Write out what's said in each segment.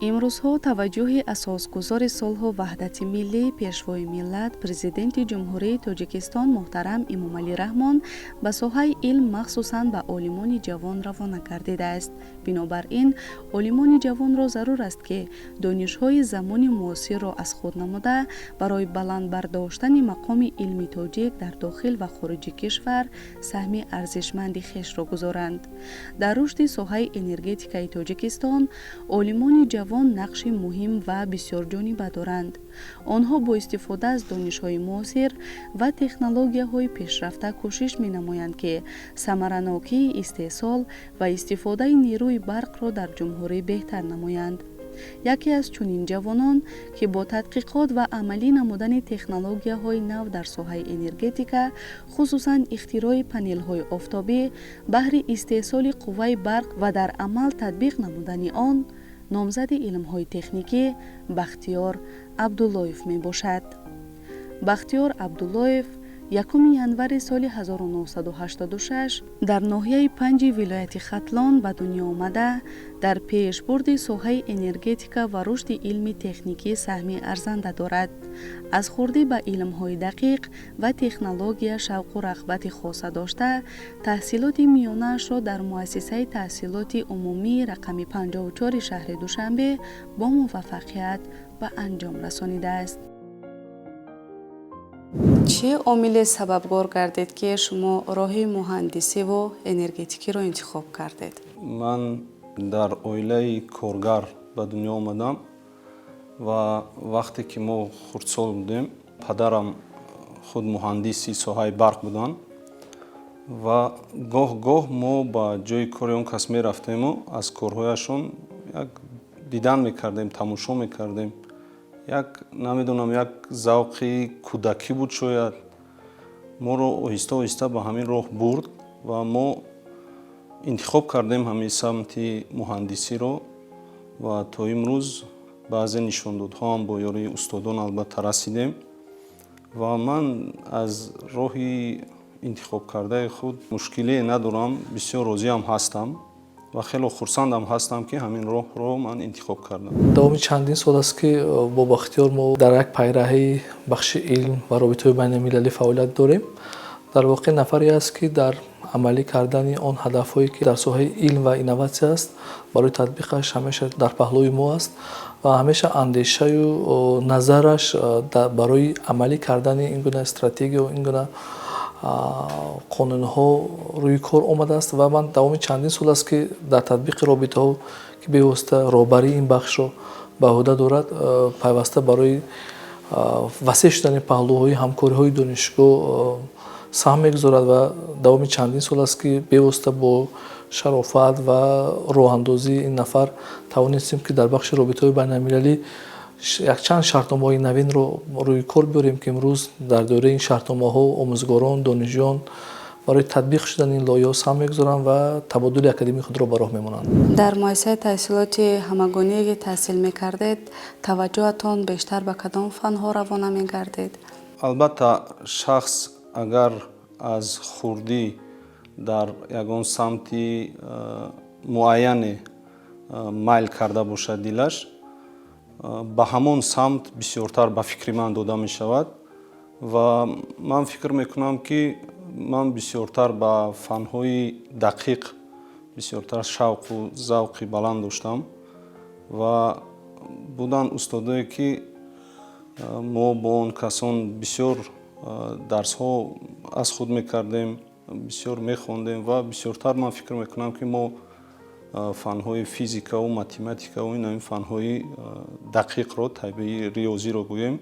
Имрӯзҳо таваҷҷӯҳи асосгузори сулҳу ваҳдати миллӣ, Пешвои миллат, Президенти Ҷумҳурии Тоҷикистон муҳтарам Эмомалӣ Раҳмон ба соҳаи илм, махсусан ба олимони ҷавон равона гардидааст. Бинобар ин, олимони ҷавонро зарур аст, ки донишҳои замони муосирро аз худ намуда, барои баланд бардоштани мақоми илми тоҷик дар дохил ва хориҷи кишвар саҳми арзишманди хешро гузоранд. Дар рушди соҳаи энергетикаи Тоҷикистон олимони ҷавон нақши муҳим ва бисёрҷониба доранд. Онҳо бо истифода аз донишҳои муосир ва технологияҳои пешрафта кӯшиш менамоянд, ки самаранокии истеҳсол ва истифодаи нерӯи барқро дар ҷумҳурӣ беҳтар намоянд. Яке аз чунин ҷавонон, ки бо тадқиқот ва амалӣ намудани технологияҳои нав дар соҳаи энергетика, хусусан ихтирои панелҳои офтобӣ баҳри истеҳсоли қувваи барқ ва дар амал татбиқ намудани он, номзади илмҳои техникӣ Бахтиёр Абдуллоев мебошад. Бахтиёр Абдуллоев 1 январи соли 1986 дар ноҳияи Панҷи вилояти Хатлон ба дунё омада, дар пешбурди соҳаи энергетика ва рушди илми техникӣ саҳми арзанда дорад. Аз хурдӣ ба илмҳои дақиқ ва технология шавқу рағбати хоса дошта, таҳсилоти миёнаашро дар муассисаи таҳсилоти умумии рақами 54 шаҳри Душанбе бо муваффақият ба анҷом расонидааст. Чӣ омиле сабабгор гардид, ки шумо роҳи муҳандисиву энергетикиро интихоб кардед? Ман дар оилаи коргар ба дунё омадам ва вақте ки мо хурдсол будем, падарам худ муҳандиси соҳаи барқ буданд ва гоҳ гоҳ мо ба ҷои кори он кас мерафтему аз корҳояшон як дидан мекардем, тамошо мекардем. Як, намедонам, як завқи кӯдакӣ буд шояд, моро оҳиста оҳиста ба ҳамин роҳ бурд ва мо интихоб кардем ҳамин самти муҳандисиро. Ва то имрӯз баъзе нишондодҳоам бо ёрии устодон албатта расидем ва ман аз роҳи интихобкардаи худ мушкилие надорам, бисёр розиам ҳастам ва хело хурсандам ҳастам, ки ҳамин роҳро ман интихоб кардам. Давоми чандин сол аст, ки бо Бахтиёр мо дар як пайраҳаи бахши илм ва робитаҳои байналмилалӣ фаъолият дорем. Дар воқеъ, нафаре аст, ки дар амалӣ кардани он ҳадафҳое, ки дар соҳаи илм ва инноватсия аст, барои татбиқаш ҳамеша дар паҳлӯи мо аст ва ҳамеша андешаю назараш барои амалӣ кардани ин гуна стратегияу ин гуна қонунҳо рӯи кор омадааст. Ва ман давоми чандин сол аст, ки дар татбиқи робитаҳо, ки бевосита роҳбарии ин бахшро ба ӯҳда дорад, пайваста барои васеъ шудани паҳлӯҳои ҳамкориҳои донишгоҳ саҳм мегузорад. Ва давоми чандин сол аст, ки бевосита бо шарофат ва роҳандозии ин нафар тавонистем, ки дар бахши робитаҳои байналмилалӣ якчанд шартномаҳои навинро рӯи кор биёрем, ки имрӯз дар доираи ин шартномаҳо омӯзгорон, донишҷӯён барои татбиқ шудани ин лоиҳаҳо саҳм мегузоранд ва табодули академии худро ба роҳ мемонанд. Дар муассисаи таҳсилоти ҳамагоние, ки таҳсил мекардед, таваҷҷӯҳатон бештар ба кадом фанҳо равона мегардид? Албатта, шахс агар аз хурдӣ дар ягон самти муайяне майл карда бошад, дилаш ба ҳамон самт бисёртар, ба фикри ман, дода мешавад. Ва ман фикр мекунам, ки ман бисёртар ба фанҳои дақиқ бисёртар шавқу завқи баланд доштам. Ва буданд устодое, ки мо бо он касон бисёр дарсҳо аз худ мекардем, бисёр мехондем. Ва бисёртар ман фикр мекунам, ки мо фанҳои физикаву математикаву ин фанҳои дақиқро, табиӣ, риёзиро гӯем,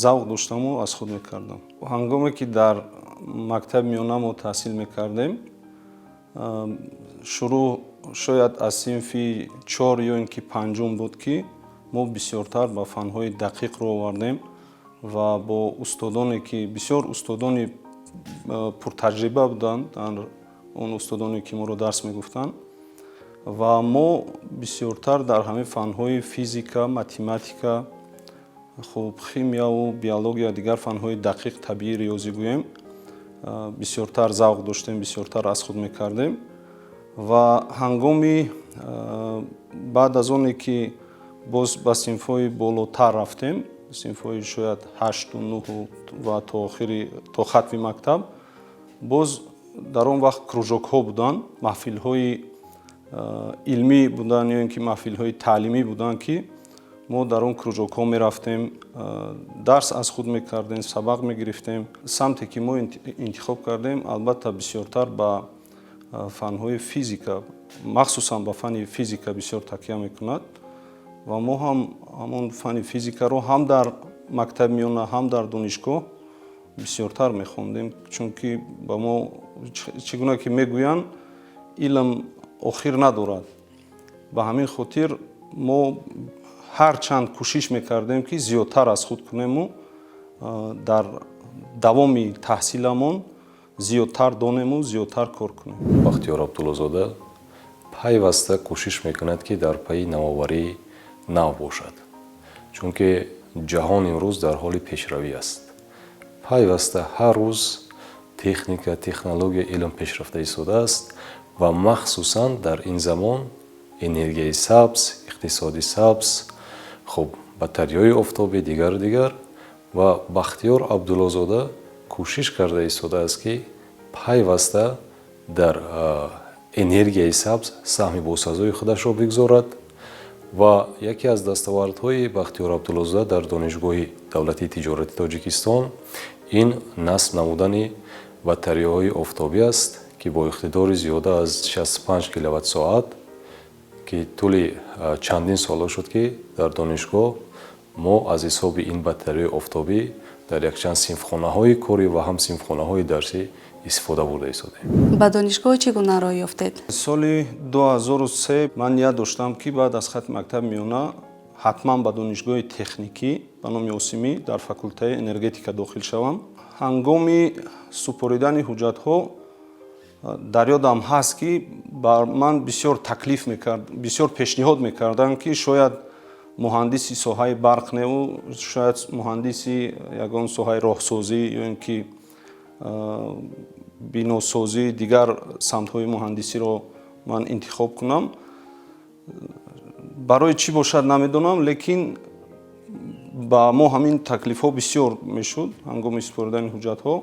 завқ доштаму аз худ мекардам. Ҳангоме ки дар мактаби миёна мо таҳсил мекардем, шурӯъ шояд аз синфи чор ё ин ки панҷум буд, ки мо бисёртар ба фанҳои дақиқ рӯ овардем ва бо устодоне, ки бисёр устодони пуртаҷриба буданд, он устодоне, ки моро дарс мегуфтанд, ва мо бисёртар дар ҳамин фанҳои физика, математика, хуб, химияву биология, дигар фанҳои дақиқ, табиӣ, риёзӣ гӯем, бисёртар завқ доштем, бисёртар аз худ мекардем. Ва ҳангоми баъд аз оне ки Боз ба синфҳои болотар рафтем, синфҳои шояд ҳашту нуҳу ва то охири, то хатми мактаб. Боз дар он вақт кружокҳо буданд, маҳфилҳои илмӣ буданд ё ин ки маҳфилҳои таълимӣ буданд, ки мо дар он кружокҳо мерафтем, дарс аз худ мекардем, сабақ мегирифтем. Самте ки мо интихоб кардем, албатта, бисёртар ба фанҳои физика, махсусан ба фани физика бисёр такя мекунад ва мо ҳам ҳамон фани физикаро ҳам дар мактаби миёна, ҳам дар донишгоҳ бисёртар мехондем, чунки ба мо, чӣ гуна ки мегӯянд, илм охир надорад. Ба ҳамин хотир мо ҳар чанд кӯшиш мекардем, ки зиёдтар аз худ кунему дар давоми таҳсиламон зиёдтар донему зиёдтар кор кунем. Бахтиёр Абдуллозода пайваста кӯшиш мекунад, ки дар пайи навоварии нав бошад, чунки ҷаҳон имрӯз дар ҳоли пешравӣ аст. Пайваста ҳар рӯз техника, технология, илм пешрафта истодааст ва махсусан дар ин замон энергияи сабз, иқтисоди сабз, хуб, батареяҳои офтобӣ, дигару дигар. Ва Бахтиёр Абдуллозода кӯшиш карда истодааст, ки пайваста дар энергияи сабз саҳми босазои худашро бигзорад. Ва яке аз дастовардҳои Бахтиёр Абдуллозода дар Донишгоҳи давлатии тиҷорати Тоҷикистон ин насб намудани батареяҳои офтобӣ аст, ки бо иқтидори зиёда аз 65 киловатт соат, ки тӯли чандин солҳо шуд, ки дар донишгоҳ мо аз ҳисоби ин батареяи офтобӣ дар якчанд синфхонаҳои корӣ ва ҳам синфхонаҳои дарсӣ истифода бурда истодаем. Ба донишгоҳ чӣ гуна роҳ ёфтед? Соли 2003 ман ният доштам, ки баъд аз хатми мактаби миёна ҳатман ба донишгоҳи техникӣ ба номи Осимӣ дар факултаи энергетика дохил шавам. Ҳангоми супоридани ҳуҷҷатҳо дар ёдам ҳаст, ки бар ман бисёр таклиф мекард, бисёр пешниҳод мекарданд, ки шояд муҳандиси соҳаи барқ неву шояд муҳандиси ягон соҳаи роҳсозӣ ё ин ки биносозӣ, дигар самтҳои муҳандисиро ман интихоб кунам. Барои чӣ бошад, намедонам, лекин ба мо ҳамин таклифҳо бисёр мешуд ҳангоми супоридани ҳуҷҷатҳо.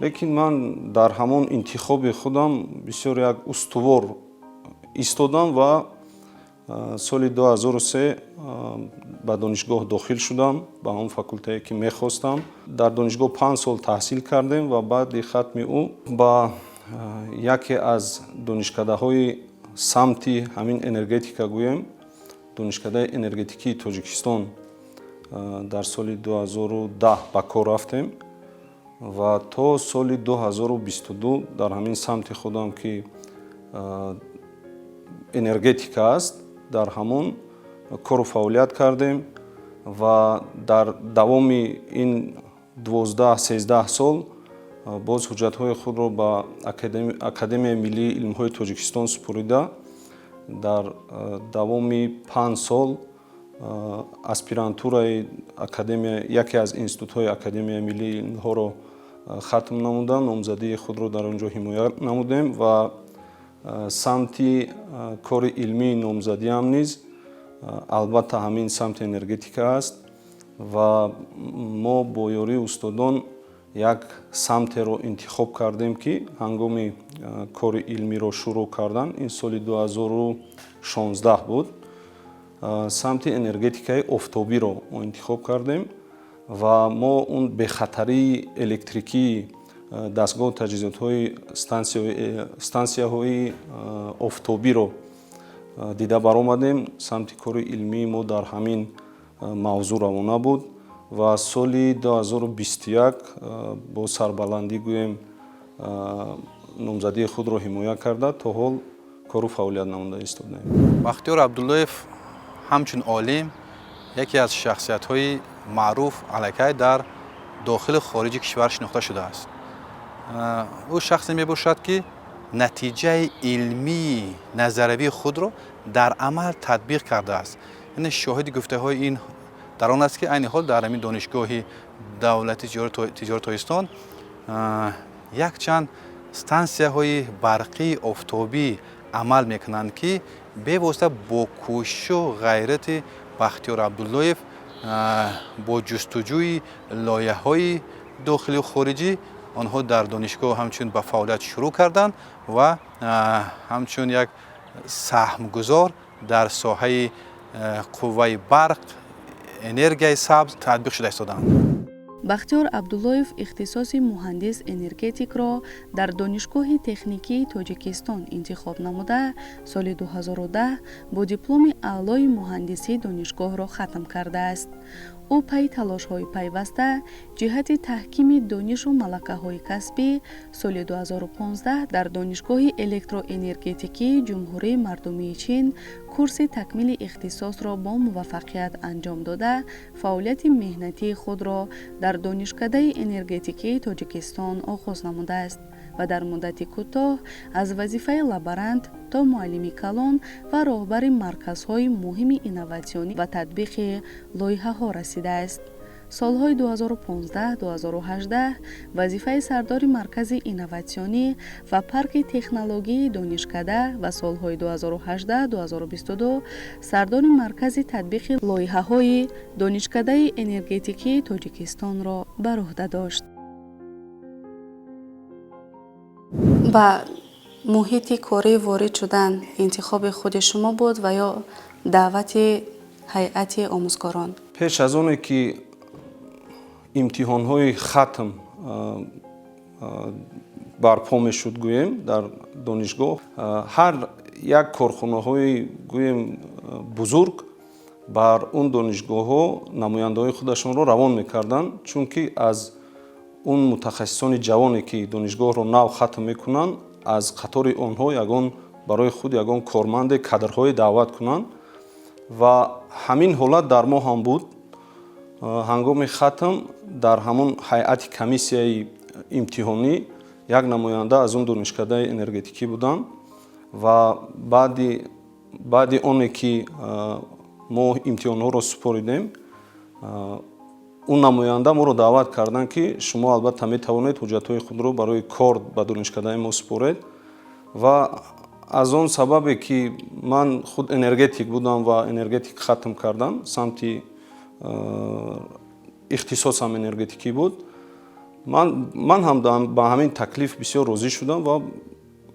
Лекин ман дар ҳамон интихоби худам бисёр як устувор истодам ва соли 2003 ба донишгоҳ дохил шудам, ба ҳамон факултае, ки мехостам. Дар донишгоҳ 5 сол таҳсил кардем ва баъди хатми ӯ ба яке аз донишкадаҳои самти ҳамин энергетика, гӯем, Донишкадаи энергетикии Тоҷикистон, дар соли 2010 ба кор рафтем ва то соли 2022 дар ҳамин самти худам, ки энергетика аст, дар ҳамон кору фаъолият кардем. Ва дар давоми ин 12-13 сол боз ҳуҷҷатҳои худро ба Академияи миллии илмҳои Тоҷикистон супорида, дар давоми 5 сол аспирантураи академия, яке аз институтҳои Академияи миллии илмҳоро хатм намудам, номзадии худро дар он ҷо ҳимоя намудем ва самти кори илмии номзадиам низ, албатта, ҳамин самти энергетика аст. Ва мо бо ёрии устодон як самтеро интихоб кардем, ки ҳангоми кори илмиро шурӯъ кардан, ин соли 2016 буд, самти энергетикаи офтобиро мо интихоб кардем ва мо он бехатарии электрикии дастгоҳу таҷҳизотҳои стансияҳои офтобиро дида баромадем. Самти кори илмии мо дар ҳамин мавзӯъ равона буд ва соли 2021 бо сарбаландӣ, гӯем, номзадии худро ҳимоя карда, то ҳол кору фаъолият намуда истодаем. Бахтиёр Абдуллоев ҳамчун олим яке аз шахсиятҳои маъруф аллакай дар дохили хориҷи кишвар шинохта шудааст. Ӯ шахсе мебошад, ки натиҷаи илмии назариявии худро дар амал татбиқ кардааст. Яъне шоҳиди гуфтаҳои ин дар он аст, ки айни ҳол дар ҳамин Донишгоҳи давлати тиҷорати Тоҷикистон якчанд стансияҳои барқии офтобӣ амал мекунанд, ки бевосита бо кӯшишу ғайрати Бахтиёр Абдуллоев бо ҷустуҷӯи лоиҳаҳои дохилию хориҷӣ онҳо дар донишгоҳ ҳамчун ба фаъолият шурӯъ карданд ва ҳамчун як саҳмгузор дар соҳаи қувваи барқ, энергияи сабз татбиқ шуда истодаанд. Бахтиёр Абдуллоев ихтисоси муҳандис энергетикро дар Донишгоҳи техникии Тоҷикистон интихоб намуда, соли 2010 бо дипломи аълои муҳандисӣ донишгоҳро хатм кардааст. Ӯ пайи талошҳои пайваста ҷиҳати таҳкими донишу малакаҳои касбӣ соли 2015 дар Донишгоҳи электроэнергетикии Ҷумҳурии Мардумии Чин курси такмили ихтисосро бо муваффақият анҷом дода, фаъолияти меҳнатии худро дар Донишкадаи энергетикии Тоҷикистон оғоз намудааст ва дар муддати кӯтоҳ аз вазифаи лаборант то муаллими калон ва роҳбари марказҳои муҳими инноватсионӣ ва татбиқи лоиҳаҳо расидааст. Солҳои 2015-2018 вазифаи сардори Маркази инноватсионӣ ва парки технологияи донишкада ва солҳои 2018-2022 сардори Маркази татбиқи лоиҳаҳои Донишкадаи энергетикии Тоҷикистонро бар уҳда дошт. Ба муҳити корӣ ворид шудан интихоби худи шумо буд ва ё даъвати ҳайати омӯзгорон? Пеш аз оне ки имтиҳонҳои хатм барпо мешуд, гӯем, дар донишгоҳ ҳар як корхонаҳои, гӯем, бузург бар он донишгоҳҳо намояндаҳои худашонро равон мекарданд, чунки аз он мутахассисони ҷавоне ки донишгоҳро нав хатм мекунанд, аз қатори онҳо ягон барои худ ягон корманде, кадрҳое даъват кунанд. Ва ҳамин ҳолат дар мо ҳам буд. Ҳангоми хатм дар ҳамон ҳайати комиссияи имтиҳонӣ як намоянда аз он донишкадаи энергетикӣ буданд ва баъди оне ки мо имтиҳонҳоро супоридем, он намоянда моро даъват карданд, ки шумо албатта метавонед ҳуҷҷатҳои худро барои кор ба донишкадаи мо супоред. Ва аз он сабабе ки ман худ энергетик будам ва энергетик хатм кардам, самти ихтисосам энергетикӣ буд, ман ҳам ба ҳамин таклиф бисёр розӣ шудам ва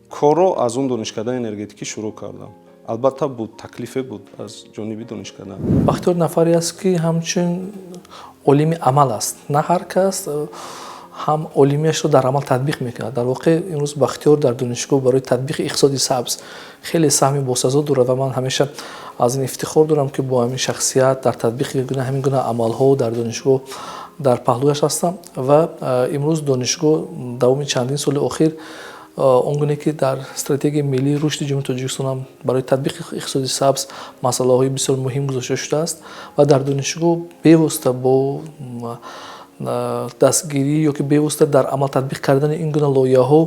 корро аз он донишкадаи энергетикӣ шурӯъ кардам. Албатта, буд, таклифе буд аз ҷониби донишкада. Бахтиёр нафаре аст, ки ҳамчун олими амал аст. На ҳар кас ҳам олимиашро дар амал татбиқ мекунад. Дар воқеъ, имрӯз Бахтиёр дар донишгоҳ барои татбиқи иқтисоди сабз хеле саҳми босазо дорад ва ман ҳамеша аз ин ифтихор дорам, ки бо ҳамин шахсият дар татбиқи ҳамин гуна амалҳо дар донишгоҳ дар паҳлӯяш ҳастам. Ва имрӯз донишгоҳ давоми чандин соли охир, он гуне ки дар Стратегияи миллии рушди Ҷумҳурии Тоҷикистон ҳам барои татбиқи иқтисоди сабз масъалаҳои бисёр муҳим гузошта шудааст ва дар донишгоҳ бевосита бо дастгирӣ ё ки бевосита дар амал татбиқ кардани ин гуна лоиҳаҳо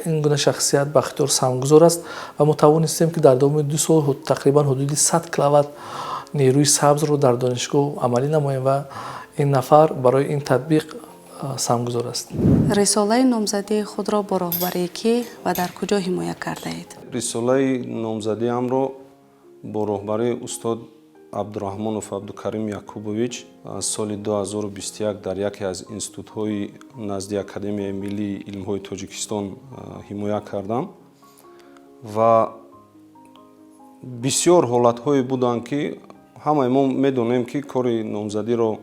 ин гуна шахсият Бахтиёр саҳмгузор аст. Ва мо тавонистем, ки дар давоми 2 сол тақрибан ҳудуди 100 киловатт нерӯи сабзро дар донишгоҳ амалӣ намоем ва ин нафар барои ин татбиқ саҳмгузор аст. Рисолаи номзадии худро бо роҳбарии кӣ ва дар куҷо ҳимоя кардаед? Рисолаи номзадиамро бо роҳбарии устод Абдураҳмонов Абдукарим Якубович соли 2021 дар яке аз институтҳои назди Академияи миллии илмҳои Тоҷикистон ҳимоя кардам. Ва бисёр ҳолатҳое буданд, ки ҳамаи мо медонем, ки кори номзадиро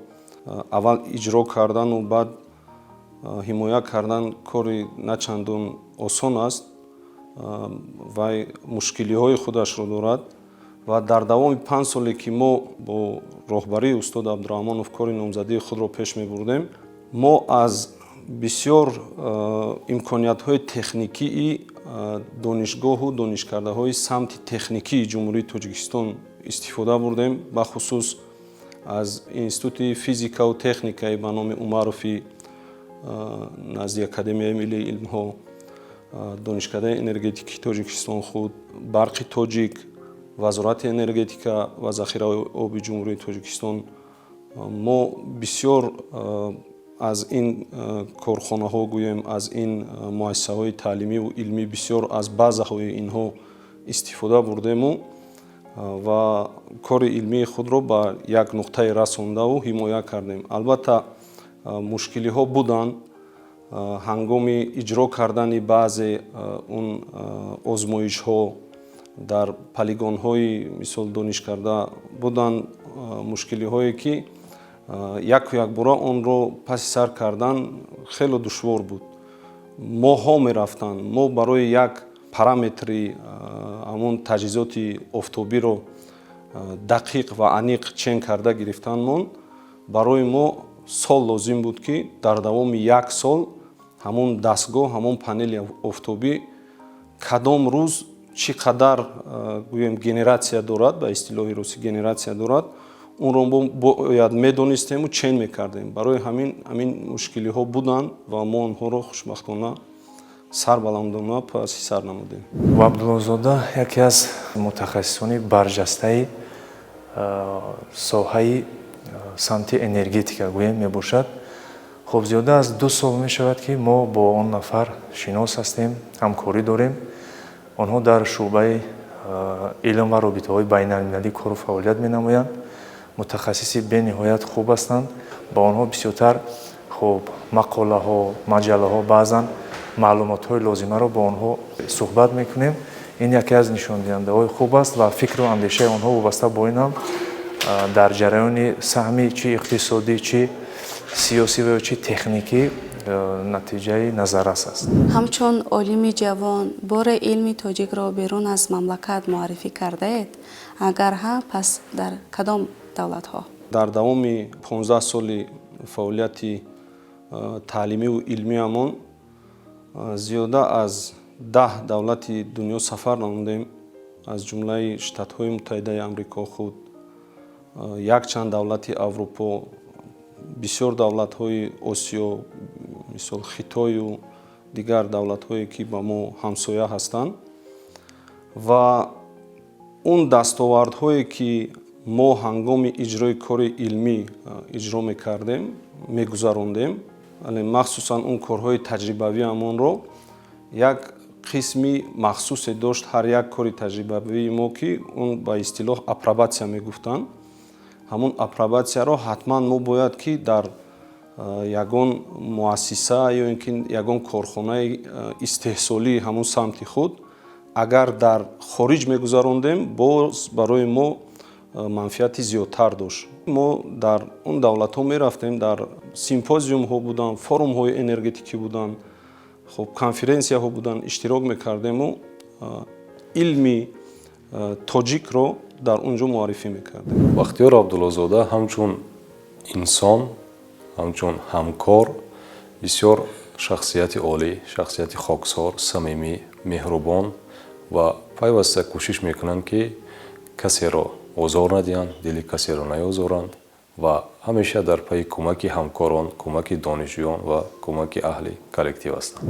аввал иҷро кардану баъд ҳимоя кардан кори начандон осон аст, вай мушкилиҳои худашро дорад. Ва дар давоми 5 соле ки мо бо роҳбарии устод Абдураҳмонов кори номзадии худро пеш мебурдем, мо аз бисёр имкониятҳои техникии донишгоҳу донишкадаҳои самти техникии Ҷумҳурии Тоҷикистон истифода бурдем, бахусус аз Институти физикаву техникаи ба номи Умарови назди Академияи миллии илмҳо, Донишкадаи энергетикии Тоҷикистон, худ Барқи Тоҷик, Вазорати энергетика ва захираҳои оби Ҷумҳурии Тоҷикистон. Мо бисёр аз ин корхонаҳо, гӯем, аз ин муассисаҳои таълимиву илмӣ, бисёр аз базаҳои инҳо истифода бурдему. Ва кори илмии худро ба як нуқтае расондаву ҳимоя кардем. Албатта, мушкилиҳо буданд ҳангоми иҷро кардани баъзе он озмоишҳо дар полигонҳои, мисол, донишкарда буданд мушкилиҳое, ки яку якбора онро паси сар кардан хеле душвор буд. Моҳҳо мерафтанд. Мо барои як параметри ҳамон таҷҳизоти офтобиро дақиқ ва аниқ чен карда гирифтанмон барои мо сол лозим буд, ки дар давоми як сол ҳамон дастгоҳ, ҳамон панели офтобӣ кадом рӯз чӣ қадар, гӯем, генератсия дорад, ба истилоҳи русӣ генератсия дорад, онро мо бояд медонистему чен мекардем. Барои ҳамин мушкилиҳо буданд ва мо онҳоро хушбахтона, сарбаландона паси сар намудем. Абдуллозода яке аз мутахассисони барҷастаи соҳаи самти энергетика, гӯем, мебошад. Хуб, зиёда аз 2 сол мешавад, ки мо бо он нафар шинос ҳастем, ҳамкорӣ дорем. Онҳо дар шӯъбаи илм ва робитаҳои байналмилалӣ кору фаъолият менамоянд. Мутахассиси бениҳоят хуб ҳастанд. Ба онҳо бисёртар, хуб, мақолаҳо, маҷаллаҳо, баъзан маълумотҳои лозимаро бо онҳо суҳбат мекунем. Ин яке аз нишондиҳандаҳои хуб аст ва фикру андешаи онҳо вобаста бо ин ҳам дар ҷараёни саҳми чӣ иқтисодӣ, чӣ сиёсӣ ва ё чӣ техникӣ натиҷаи назаррас аст. Ҳамчун олими ҷавон боре илми тоҷикро берун аз мамлакат муаррифӣ кардаед? Агар ҳа, пас дар кадом давлатҳо? Дар давоми 15 соли фаъолияти таълимиву илмиамон зиёда аз 10 давлати дунё сафар намудем, аз ҷумлаи Штатҳои Муттаҳидаи Амрико худ, якчанд давлати Аврупо, бисёр давлатҳои Осиё, мисол, Хитою дигар давлатҳое, ки ба мо ҳамсоя ҳастанд. Ва он дастовардҳое, ки мо ҳангоми иҷрои кори илмӣ иҷро мекардем, мегузарондем, махсусан он корҳои таҷрибавиамонро, як қисми махсусе дошт ҳар як кори таҷрибавии мо, ки он ба истилоҳ апробатсия мегуфтанд. Ҳамон апробатсияро ҳатман мо бояд ки дар ягон муассиса ё ин ки ягон корхонаи истеҳсолии ҳамон самти худ, агар дар хориҷ мегузарондем, боз барои мо манфиати зиёдтар дошт. Мо дар он давлатҳо мерафтем, дар симпозиумҳо буданд, форумҳои энергетикӣ буданд, хуб, конференсияҳо буданд, иштирок мекардему илми тоҷикро дар он ҷо муаррифӣ мекардем. Бахтиёр Абдуллозода ҳамчун инсон, ҳамчун ҳамкор бисёр шахсияти олӣ, шахсияти хоксор, самимӣ, меҳрубон ва пайваста кӯшиш мекунанд, ки касеро озор надиҳанд, дили касеро наёзоранд ва ҳамеша дар пайи кӯмаки ҳамкорон, кӯмаки донишҷӯён ва кӯмаки аҳли коллектив ҳастанд.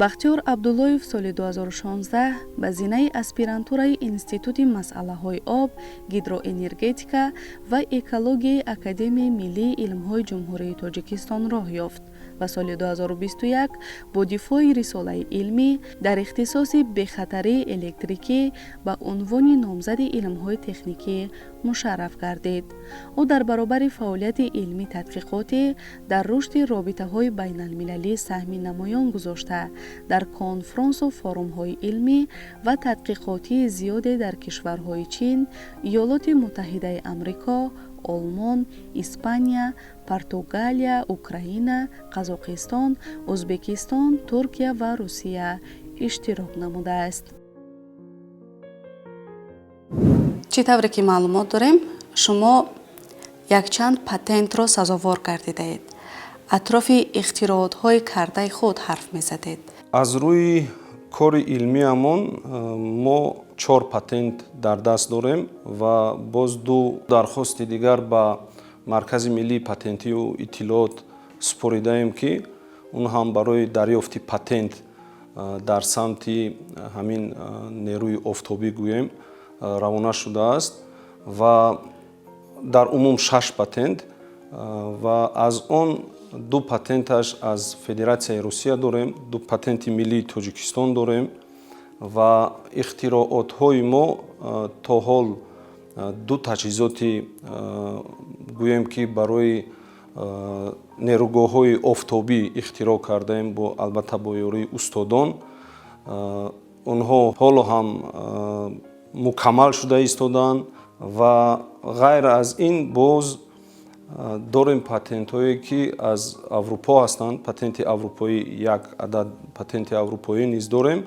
Бахтиёр Абдуллоев соли 2016 ба зинаи аспирантураи Институти масъалаҳои об, гидроэнергетика ва экологияи Академияи миллии илмҳои Ҷумҳурии Тоҷикистон роҳ ёфт ва соли 2021 бо дифои рисолаи илмӣ дар ихтисоси бехатарии электрикӣ ба унвони номзади илмҳои техникӣ мушарраф гардид. Ӯ дар баробари фаъолияти илмӣ тадқиқотӣ дар рушди робитаҳои байналмилалӣ саҳми намоён гузошта, дар конфронсу форумҳои илмӣ ва тадқиқотии зиёде дар кишварҳои Чин, Иёлоти Муттаҳидаи Амрико, Олмон, Испания, Португалия, Украина, Қазоқистон, Ӯзбекистон, Туркия ва Русия иштирок намудааст. Чӣ тавре ки маълумот дорем, шумо якчанд патентро сазовор гардидаед. Атрофи ихтироотҳои кардаи худ ҳарф мезадед. Аз рӯи кори илмиамон мо чор патент дар даст дорем ва боз ду дархости дигар ба Маркази миллии патентию иттилоот супоридаем, ки он ҳам барои дарёфти патент дар самти ҳамин нерӯи офтобӣ, гӯем, равона шудааст. Ва дар умум шаш патент ва аз он ду патенташ аз Федератсияи Русия дорем, ду патенти миллии Тоҷикистон дорем. Ва ихтироотҳои мо то ҳол ду таҷҳизоти, гӯем ки, барои нерӯгоҳҳои офтобӣ ихтироъ кардаем, албатта бо ёрии устодон. Онҳо ҳоло ҳам мукаммал шуда истодаанд. Ва ғайр аз ин боз дорем патентҳое, ки аз Аврупо ҳастанд. Патенти аврупоӣ, як адад патенти аврупоӣ низ дорем.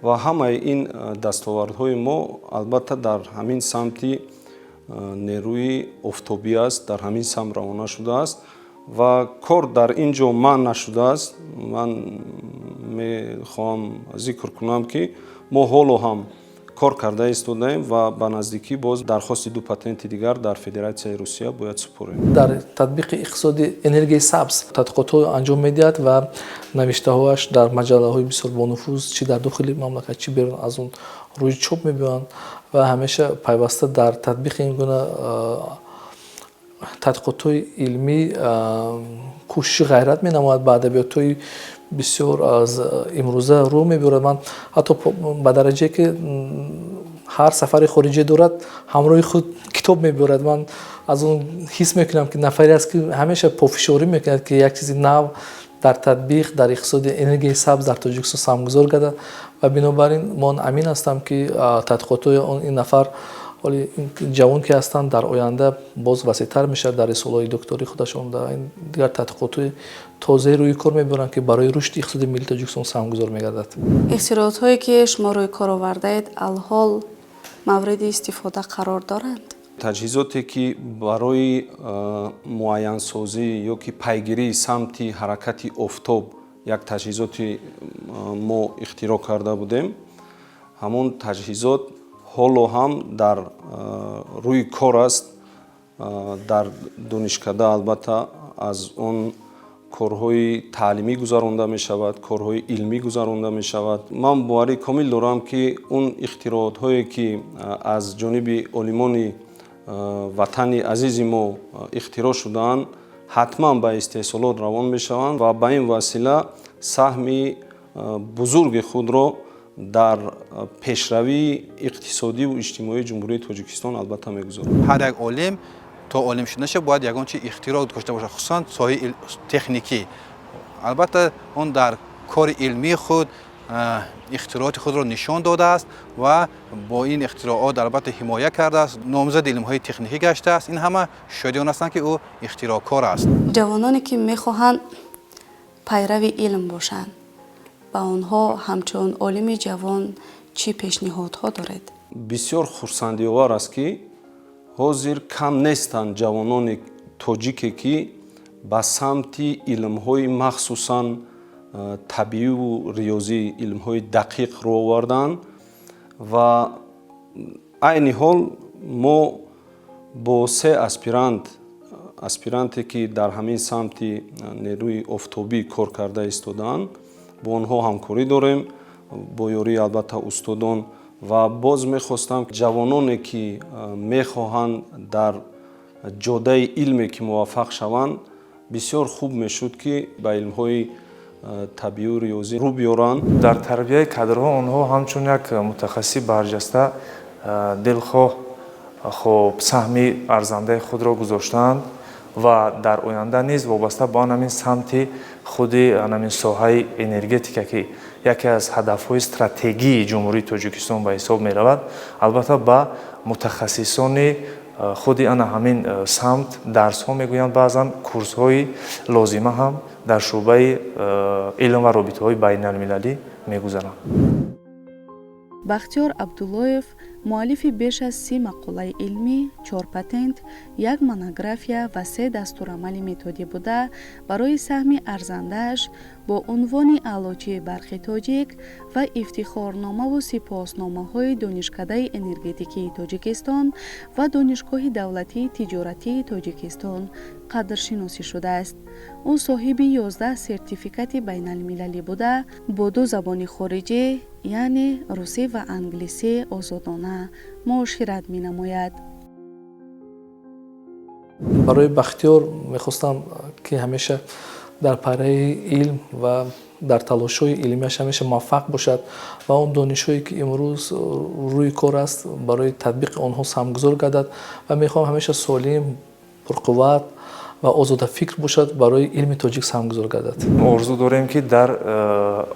Ва ҳамаи ин дастовардҳои мо, албатта, дар ҳамин самти нерӯи офтобӣ аст, дар ҳамин самт равона шудааст ва кор дар ин ҷо манъ нашудааст. Ман мехоҳам зикр кунам, ки мо ҳоло ҳам кор карда истодаем ва ба наздикӣ боз дархости ду патенти дигар дар Федератсияи Русия бояд супорем. Дар татбиқи иқтисоди энергияи сабз тадқиқотҳо анҷом медиҳад ва навиштаҳояш дар маҷаллаҳои бисёр бонуфуз, чӣ дар дохили мамлакат, чӣ берун аз он, рӯи чоп мебиёянд ва ҳамеша пайваста дар татбиқи ин гуна тадқиқотҳои илмӣ кӯшиши ғайрат менамояд, ба адабиётҳои бисёр аз имрӯза рӯ мебиёрад. Ман ҳатто ба дараҷае, ки ҳар сафари хориҷӣ дорад, ҳамроҳи худ китоб мебиёрад. Ман аз он ҳис мекунам, ки нафаре аст, ки ҳамеша пофишорӣ мекунад, ки як чизи нав дар татбиқ дар иқтисоди энергияи сабз дар Тоҷикистон саҳмгузор гардад. Ва бинобар ин ман амин ҳастам, ки тадқиқотҳои ин нафар, ҳоли ҷавон ки ҳастанд, дар оянда боз васеътар мешавад. Дар рисолаҳои доктории худашон, дар дигар тадқиқотҳои тозаи рӯи кор мебаранд, ки барои рушди иқтисоди миллии Тоҷикистон саҳмгузор мегардад. Ихтироотҳое, ки шумо рӯи кор овардаед, алҳол мавриди истифода қарор доранд? Таҷҳизоте, ки барои муайянсозӣ ё ки пайгирии самти ҳаракати офтоб як таҷҳизоти мо ихтироъ карда будем, ҳамон таҷҳизот ҳоло ҳам дар рӯи кор аст дар донишкада. Албатта, аз он корҳои таълимӣ гузаронда мешавад, корҳои илмӣ гузаронда мешавад. Ман боварии комил дорам, ки он ихтироотҳое, ки аз ҷониби олимони ватани азизи мо ихтироъ шудаанд, ҳатман ба истеҳсолот равон мешаванд ва ба ин васила саҳми бузурги худро дар пешравии иқтисодиву иҷтимоии Ҷумҳурии Тоҷикистон, албатта, мегузоранд. Ҳар як олим то олим шуданаша бояд ягон чи ихтироъ дошта бошад, хусусан соҳаи техникӣ. Албатта, он дар кори илмии худ ихтирооти худро нишон додааст ва бо ин ихтироот, албатта, ҳимоя кардааст, номзади илмҳои техникӣ гаштааст. Ин ҳама шоҳиди он ҳастанд, ки ӯ ихтироъкор аст. Ҷавононе, ки мехоҳанд пайрави илм бошанд, ба онҳо ҳамчун олими ҷавон чӣ пешниҳодҳо доред? Бисёр хурсандиовар аст, ки ҳозир кам нестанд ҷавонони тоҷике, ки ба самти илмҳои махсусан табииву риёзӣ, илмҳои дақиқ рӯ оварданд. Ва айни ҳол мо бо се аспирант, аспиранте, ки дар ҳамин самти нерӯи офтобӣ кор карда истодаанд, бо онҳо ҳамкорӣ дорем, бо ёрии, албатта, устодон. Ва боз мехостам ҷавононе, ки мехоҳанд дар ҷодаи илме ки муваффақ шаванд, бисёр хуб мешуд, ки ба илмҳои табиию риёзӣ рӯ биёранд. Дар тарбияи кадрҳо онҳо ҳамчун як мутахассиси барҷаста дилхоҳ, хоб, саҳми арзандаи худро гузоштаанд ва дар оянда низ вобаста ба ҳамин самти худи ҳамин соҳаи энергетика, ки яке аз ҳадафҳои стратегии Ҷумҳурии Тоҷикистон ба ҳисоб меравад, албатта, ба мутахассисони худи ана ҳамин самт дарсҳо мегӯянд, баъзан курсҳои лозима ҳам дар шӯъбаи илм ва робитаҳои байналмилалӣ мегузаранд. Бахтиёр Абдуллоев муаллифи беш аз 30 мақолаи илмӣ, чор патент, як монография ва се дастурамали методӣ буда, барои саҳми арзандааш бо унвони Аълочии барқи тоҷик ва ифтихорномаву сипосномаҳои Донишкадаи энергетикии Тоҷикистон ва Донишгоҳи давлатии тиҷоратии Тоҷикистон қадршиносӣ шудааст. Ӯ соҳиби 11 сертификати байналмилалӣ буда, бо ду забони хориҷӣ, яъне русӣ ва англисӣ, озодона муошират менамояд. Барои Бахтиёр мехостам, ки ҳамеша дар пайраи илм ва Дар талошҳои илмияш ҳамеша муваффақ бошад ва он донишҳое, ки имрӯз рӯи кор аст, барои татбиқи онҳо саҳмгузор гардад ва мехоҳам ҳамеша солим, пурқувват ва озодафикр бошад, барои илми тоҷик саҳмгузор гардад. Орзу дорем, ки дар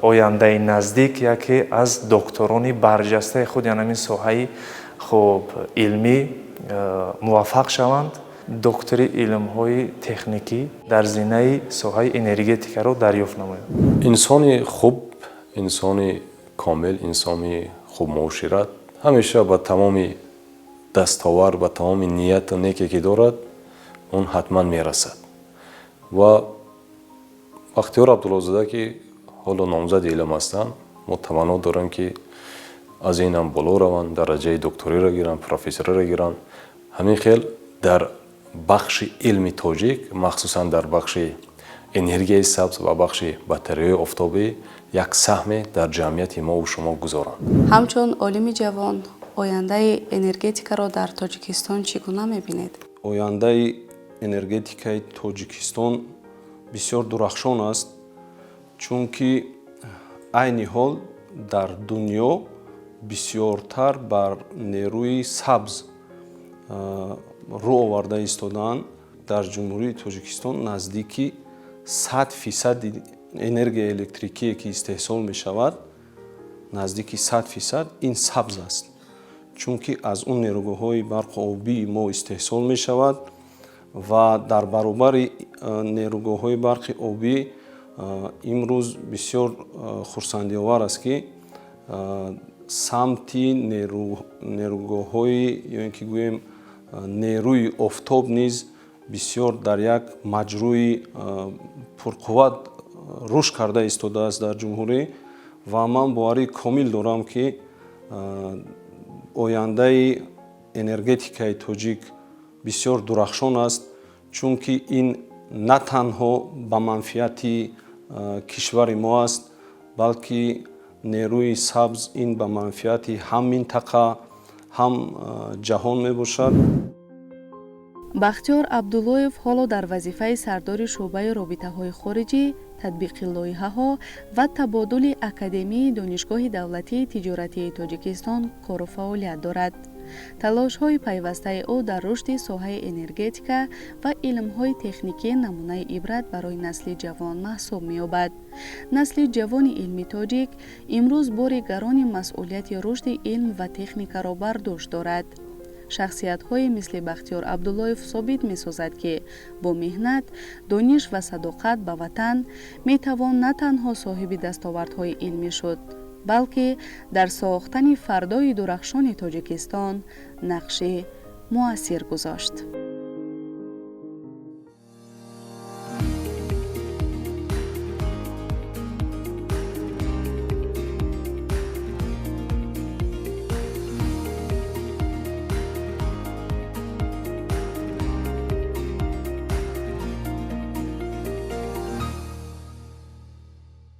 ояндаи наздик яке аз докторони барҷастаи худ, яъне ҳамин соҳаи хуб илмӣ муваффақ шаванд, доктори илмҳои техникӣ дар зинаи соҳаи энергетикаро дарёфт намоянд. Инсони хуб, инсони комил, инсони хубмуошират ҳамеша ба тамоми дастовар, ба тамоми нияту неке, ки дорад, он ҳатман мерасад. Ва Бахтиёр Абдуллозода, ки ҳоло номзади илм ҳастанд, мо таманно дорем, ки аз инам боло раванд, дараҷаи докториро гиранд, профессориро гиранд. Ҳамин хел дар бахши илми тоҷик, махсусан дар бахши энергияи сабз ва бахши батареяи офтобӣ як саҳме дар ҷамъияти мову шумо гузоранд. Ҳамчун олими ҷавон ояндаи энергетикаро дар Тоҷикистон чӣ гуна мебинед? Ояндаи энергетикаи Тоҷикистон бисёр дурахшон аст, чунки айни ҳол дар дунё бисёртар бар нерӯи сабз рӯ оварда истодаанд. Дар Ҷумҳурии Тоҷикистон наздики 100 фисади энергияи электрикие, ки истеҳсол мешавад, наздики 100% ин сабз аст, чунки аз он нерӯгоҳҳои барқу обии мо истеҳсол мешавад. Ва дар баробари нерӯгоҳҳои барқи обӣ имрӯз бисёр хурсандиовар аст, ки самти нерӯгоҳҳои ё ин ки гӯем нерӯи офтоб низ бисёр дар як маҷрӯи пурқувват рушд карда истодааст дар ҷумҳурӣ. Ва ман боварии комил дорам, ки ояндаи энергетикаи тоҷик бисёр дурахшон аст, чунки ин на танҳо ба манфиати кишвари мо аст, балки нерӯи сабз ин ба манфиати ҳам минтақа, ҳам ҷаҳон мебошад. Бахтиёр Абдуллоев ҳоло дар вазифаи сардори шӯъбаи робитаҳои хориҷӣ, татбиқи лоиҳаҳо ва табодули Академияи Донишгоҳи давлатии тиҷоратии Тоҷикистон кору фаъолият дорад. Талошҳои пайвастаи ӯ дар рушди соҳаи энергетика ва илмҳои техникӣ намунаи ибрат барои насли ҷавон маҳсуб меёбад. Насли ҷавони илми тоҷик имрӯз бори гарони масъулияти рушди илм ва техникаро бар дӯш дорад. Шахсиятҳое мисли Бахтиёр Абдуллоев собит месозад, ки бо меҳнат, дониш ва садоқат ба ватан метавон на танҳо соҳиби дастовардҳои илмӣ шуд, балки дар сохтани фардои дурахшони Тоҷикистон нақши муассир гузошт.